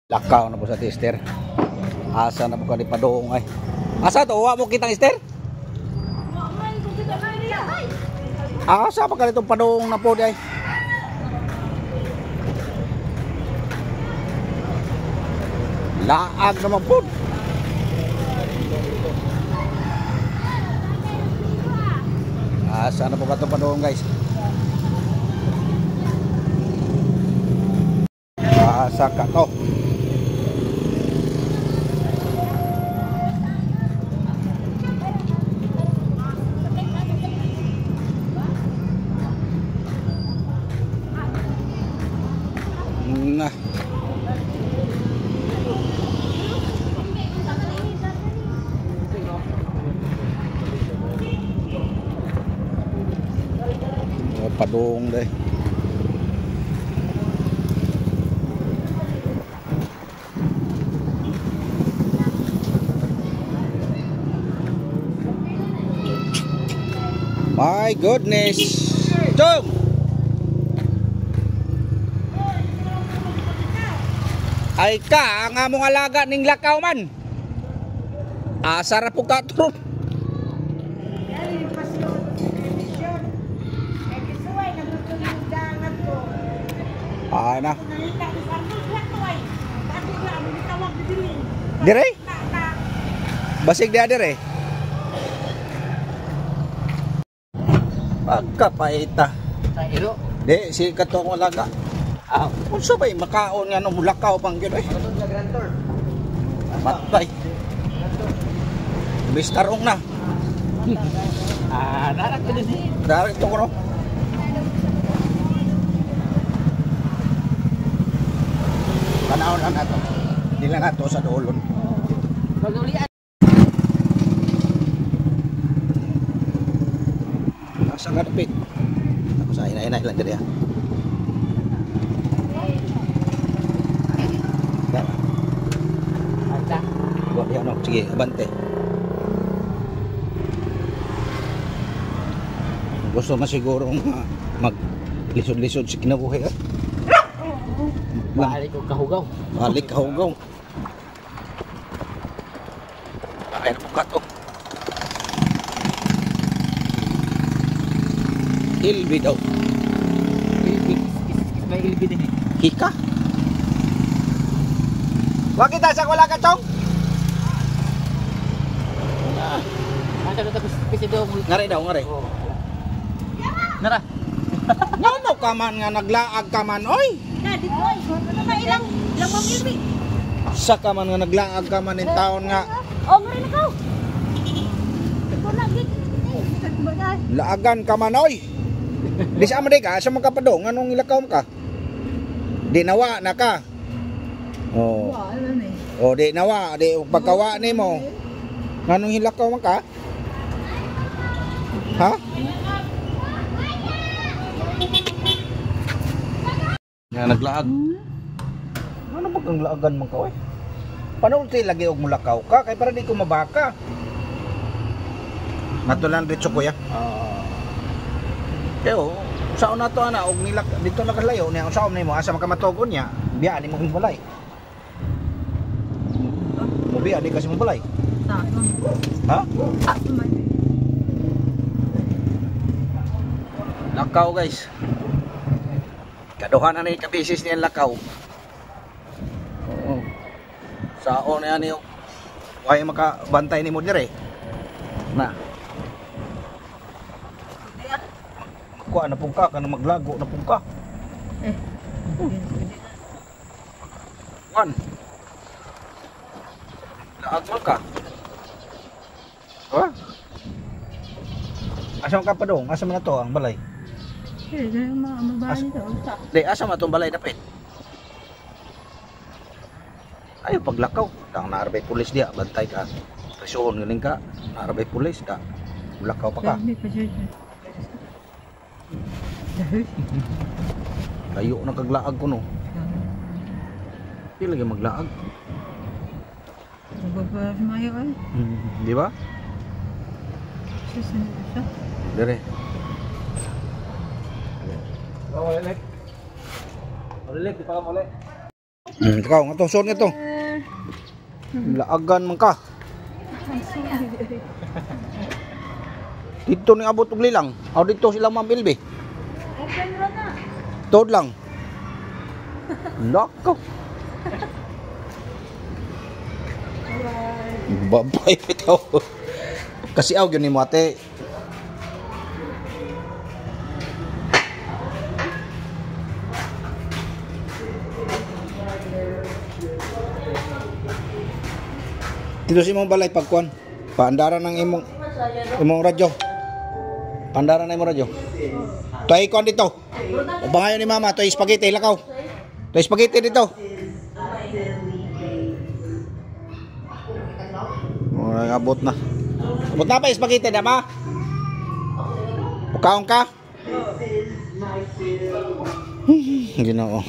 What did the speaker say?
Lakaw na po sa tester. Asa na po ka di padung ay. Asa to wa mo kitang ester? Asa pa ka ditong padung na po di ay. Laag naman po. Asa na po ka itong padung, guys. Asa ka to. Nah. Padung deh. My goodness. Jom. Ay ka, ang among alaga ning lakaw man. Asa ra po ka trot. Ay na. Dire? Basig dia dire. Pagkapaita. Di si kato akong alaga. Ah, unsa bay makaon nga no mulakaw pang gyud oy. Matay. Mistarong na. Ah, darak to din. Darak to ko no. Tanaw lang nato. Dili nato sa duolon. Pagulian. Asa nga dapit. Ako sa ina-ina lang diri. Ano? Sige, abante. Gusto na siguro mag lisod-lisod si kinabuhi. Eh? Balik og kahugaw. Balik kahugaw. Ay, ano ka to? Ilbi daw. Ilbi. May ilbi din eh. Hika? Wa kita sa wala ka, Chong? Ngare daw, ngare. Nara. Ngano ka man nga naglaag ka man, oy? Na dito oy. Ilang lamang ilbi. Sa ka man nga naglaag ka man in taon nga. Oh, ngare na ka. Laagan ka man, oy. Di sa man ka, sa man ka padong, anong ilakaw ka? Di nawa na ka. Oh. Oh, di nawa, di pagkawa nimo. Nganong hilakaw man ka? Ha? Nga naglaag. Ano ba kang laagan man ka oy? Panulti lagi og mulakaw ka kay para di ko mabaka. Natulan diretso kuya. Pero saon na to ana og nilak dito nakalayo niya unsaon nimo asa makamatugon niya biya ni mo balay. Mo biya di kasi mo balay. Ha? Lakaw guys. Kaduha na ni kabisis niyan lakaw. Oo. Saon na niyo. Way makabantay nimo dire. Na. Kuha na pong ka, kanang maglago na pong ka. Eh. One. Laag man ka. Ha? Asa man ka pa dong? Asa man na to ang balay? Di, asa man itong balay dapit? Ayaw paglakaw. Dang naarbay pulis diya, bantay ka. Presohon galing ka. Naarbay pulis ka. Mulakaw pa ka. Layo na kaglaag ko no. Di lagi maglaag. Di ba? Dire. Ulit, di pa ka muli. Ikaw, nga to, suot nga to. Laagan man ka. Dito ni abot og lilang. Aw dito sila Ma'am Ilbe. Open ra na. Tuod lang. Lako. Babay bitaw. Kasi aw gyud nimo ate. Dito sa imong balay pagkuan. Paandaran ng imong imong radyo. Paandaran na imong radyo. Toy kuan dito. Ubangayon ni mama, toy spaghetti lakaw. Toy spaghetti dito. Oh, abot na. Abot na pa yung spaghetti na ma. Pukaon ka? Ginoo.